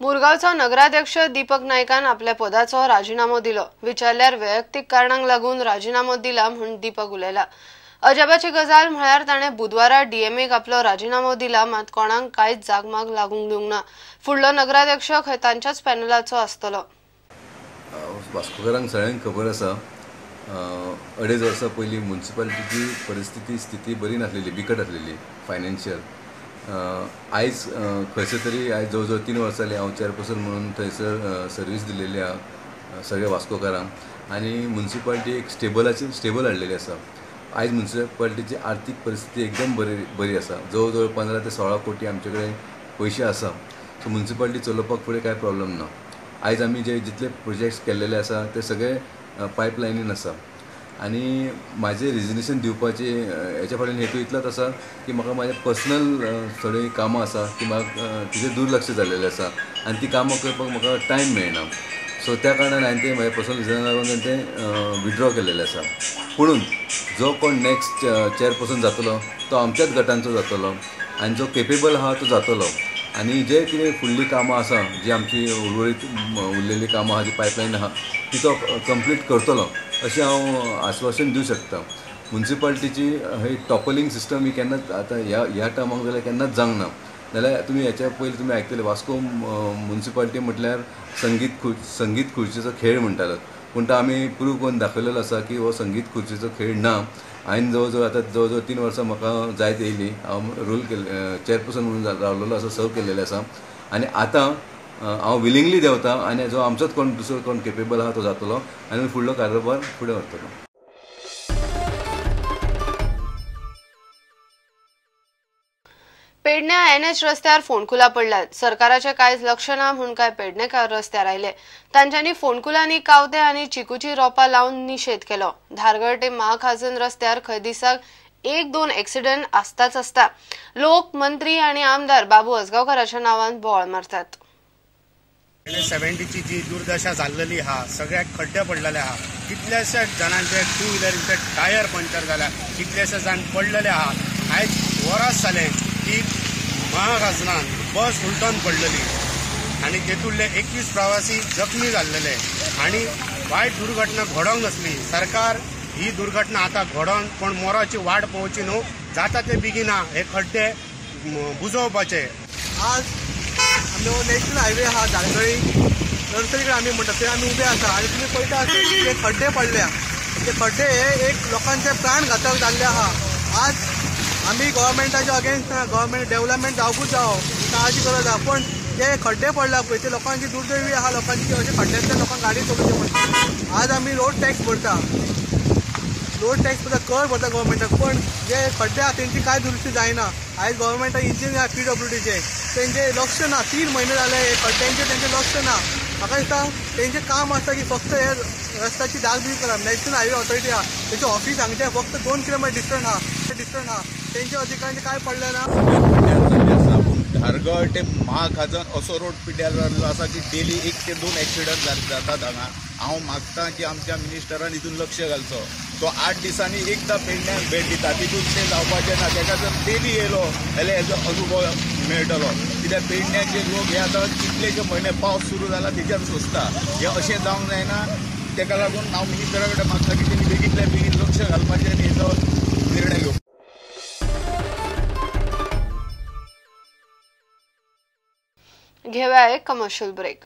मुरगांवचो नगराध्यक्ष दीपक नायकान आपल्या पदाचो राजीनामो दिलो. विचारल्यार वैयक्तीक कारणांक लागून राजीनामो दिला म्हूण दीपक उलयला. अजापाची गजाल म्हळ्यार ताणें बुधवारा डीएमएक आपलो राजीनामो दिला, मात कोणाक कांयच जागमाग लागूंक दिवंक ना. फुडलो नगराध्यक्ष खंय तांच्याच पॅनलाचो आसतलो. वास्कोकारांक सगळ्यांक खबर आसा, 2.5 वर्सां पयलीं मुन्सिपालिटीची परिस्थिती स्थिती बरी नासलेली, बिकट आसलेली फायनान्शियल. आयज खंयसर तरी आयज जवळ जवळ 3 वर्सां जालीं हांव चेअरपर्सन म्हणून थंयसर सर्वीस दिलेली आहा सगळ्या वास्कोकारांक आनी मुन्सिपालिटी एक स्टेबल हाडलेली आसा. आयज मुन्सिपालिटीची आर्थीक परिस्थिती एकदम बरी आसा. जवळ जवळ 15 ते 16 कोटी आमचे कडेन पयशे आसा. सो मुन्सिपालिटी चलोवपाक फुडें कांय प्रॉब्लम ना. आयज आमी जे जितले प्रोजेक्ट्स केल्लेले आसा ते सगळे पायपलायनीन आसा आनी म्हाजें रिजिग्नेशन दिवपाचें हेच्या फाटल्यान हेतू इतलोच आसा की म्हाका म्हाजें पर्सनल थोडीं कामां आसा की म्हाका तिचेर दुर्लक्ष जाल्लेलें आसा आनी ती कामां करपाक म्हाका टायम मेळना. सो त्या कारणान हांवें तें म्हजें पर्सनल रिजनाक लागून तें विड्रॉ केल्लेलें आसा. पुणून जो कोण नेक्स्ट चेअरपर्सन जातलो तो आमच्याच गटांचो जातलो आनी जो केपेबल आहा तो जातलो आनी जे कितें फुडलीं कामां आसा जी आमची उर्वरीत उरलेलीं कामां आहा जी पायपलायन आहा ती तो कंप्लीट करतलो अशें हांव आश्वासन दिवं शकता. मुन्सिपालिटीची ही टॉपलिंग सिस्टम ही केन्नाच आतां ह्या टर्माक जाल्यार केन्नाच जावंक ना. जाल्यार तुमी हेच्या पयलीं तुमी आयकतले वास्को मुन्सिपालिटी म्हटल्यार संगीत खुर्चीचो खेळ म्हणटालो, पूण तो आमी प्रूव करून दाखयलेलो आसा की हो संगीत खुर्चीचो खेळ ना. हांवें जवळ जवळ आतां जवळ जवळ 3 वर्सां म्हाका जायत येयली, हांव रोल केल्ले चेअरपर्सन म्हणून रावलेलो आसा, सर्व केल्लेलें आसा आनी आतां हांव विलिंगली देंवता आनी जो आमचोच कोण दुसरो कोण केपेबल आहा तो जातलो आनी फुडलो कारभार फुडें व्हरतलो. पेडण्या एनएच रस्त्यार फोंडकुलां पडल्यात. सरकाराचें कांयच लक्ष ना म्हूण कांय पेडणेकार रस्त्यार आयले. तांच्यांनी फोंडकुलांनी कावते आनी चिकूची रोपां लावन निशेध केलो. धारगळ ते महाखाजन रस्त्यार खंय दिसाक 1-2 एक्सिडंट आसताच आसता. लोक मंत्री आनी आमदार बाबू आजगांवकाराच्या नांवान बोवाळ मारतात. 70ची जी दुर्दशा जाल्लेली आहा, सगळ्याक खड्डे पडलेले आहा, कितल्याशाच जाणांचे टू व्हिलरींचे टायर पंक्चर जाल्या, कितलेशे जाण पडलेले आहा. आयज वरास जालें की महाखाजनान बस उलटून पडलेली आनी तेतूंतले 21 प्रवासी जखमी जाल्लेले आनी वायट दुर्घटना घडोवंक नासली. सरकार ही दुर्घटना आतां घडोवन कोण मोराची वाट पळोवची न्हू, जाता ते बेगिना हे खड्डे बुजोवपाचे. आज आमचो नॅशनल हायवे आहा धारगळी नर्सरी आमी म्हणटा थंय आमी उबे आसा आनी तुमी पळयता आसतले ते खड्डे पडल्या. ते खड्डे हे एक लोकांचे प्राण घातक जाल्ले आहा. आज आमी गव्हर्मेंटाच्या अगेन्स्ट ना, गव्हर्मेंट डेव्हलपमेंट जावपूच जावो काळजी गरज आहा, पूण जे खड्डे पडल्या पळय ते लोकांची दुर्दैवी आहा लोकांची, अशे खड्ड्यांतल्यान लोकांक गाडी चलोवची पडटा. आज आमी रोड टॅक्स भरता, रोड टॅक्स भरता, कर भरता गव्हर्मेंटाक, पूण जे खड्डे आहा तेंची कांय दुरुस्ती जायना. आयज गव्हर्मेंटाक इंजिन आहा पीडब्ल्यूडीचे, तेंचे लक्ष ना. 3 म्हयने जाले हे खड्ड्यांचेर तेंचें लक्ष ना. म्हाका दिसता तेंचें काम आसता की फक्त हे रस्त्याची डागडुजी करप. नॅशनल हायवे ऑथॉरिटी आहा तेंचें ऑफीस हांगचें फक्त 2 किलोमिटर डिस्टन्स आहा, डिस्टन्स आहा. तेंच्या अधिकाऱ्यांचें कांय पडलें ना. धारगळ ते महाखाजन असो रोड पिड्ड्यार जाल्लो आसा की डेली 1 ते 2 एक्सिडंट जातात हांगा. हांव मागता की आमच्या मिनिस्टरान हितून लक्ष घालचो. तो 8 दिसांनी एकदां पेडण्याक भेट दिता, तितून तें जावपाचें ना. तेका जर डेली येयलो जाल्यार हेजो अनुभव मेळटलो. कित्याक पेडण्याचे लोक हे आतां कितलेशे म्हयने पावस सुरू जाला तेच्यान सोंसता. हें अशें जावंक जायना. तेका लागून हांव मिनिस्टरा कडेन मागता की तेणी बेगींतल्या बेगीन लक्ष घालपाचें आनी हेजो निर्णय घेवपाचो. घेऊया एक कमर्शियल ब्रेक.